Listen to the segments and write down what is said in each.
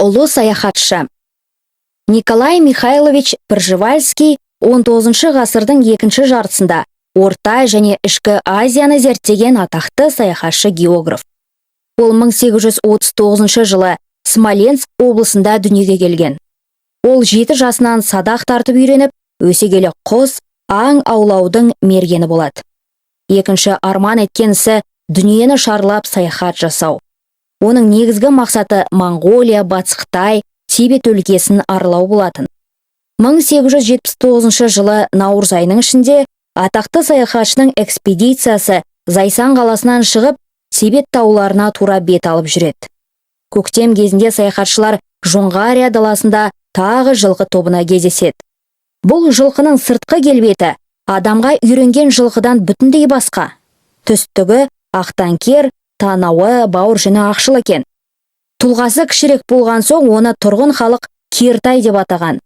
Ұлы саяхатшы Николай Михайлович Пржевальский 19 ғасырдың екінші жартысында Орта және Ішкі Азияны зерттеген атақты саяхатшы, географ. Ол 1839 жылы Смоленск облысында дүниеге келген. Ол 7 жасынан садақ тартып үйреніп, өсе келе құс, аң аулаудың мергені болады. Екінші арман еткен ісі – дүниені шарлап саяхат жасау. Оның негізгі мақсаты Моңғолия, Батыс Қытай, Тибет өлкесін аралау болатын. 1879 жылы наурыз айының ішінде атақты саяхатшының экспедициясы Зайсан қаласынан шығып, Тибет тауларына тура бет алып жүреді. Көктем кезінде саяхатшылар Жоңғария даласында тағы жылқы тобына кездеседі. Бұл жылқының сыртқы келбеті адамға үйренген жылқыдан бүтіндей басқа. Түстігі ақтанкер, танауы, бауыр жүні ақшыл екен. Тұлғасы кішірек болған соң, оны тұрғын халық кертай деп атаған.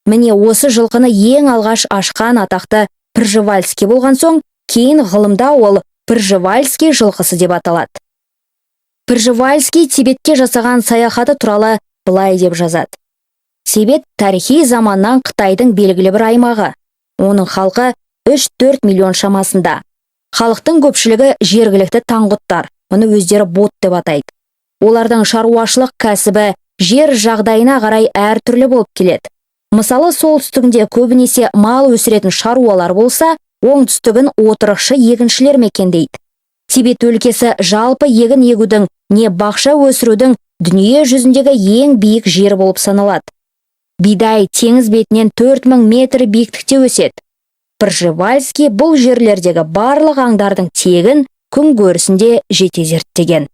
Міне, осы жылқыны ең алғаш ашқан атақты Пржевальский болған соң, кейін ғылымда ол Пржевальский жылқысы деп аталады. Пржевальский Тибетке жасаған саяхаты туралы былай деп жазады: «Тибет тарихи заманнан Қытайдың белгілі бір аймағы. Оның халқы 3-4 миллион шамасында. Халықтың көпшілігі жергілікті таңғұттар, мұны өздері бот деп атайды. Олардың шаруашылық кәсібі жер жағдайына қарай әртүрлі болып келеді. Мысалы, солтүстігінде көбінесе мал өсіретін шаруалар болса, оңтүстігін отырықшы егіншілер мекендейді. Тибет өлкесі жалпы егін егудің не бақша өсірудің дүние жүзіндегі ең биік жері болып саналады. Бидай теңіз бетінен 4000 метр биіктікте өседі». Пржевальский бұл жерлердегі барлық аңдардың тегін, күнкөрісін де жете зерттеген.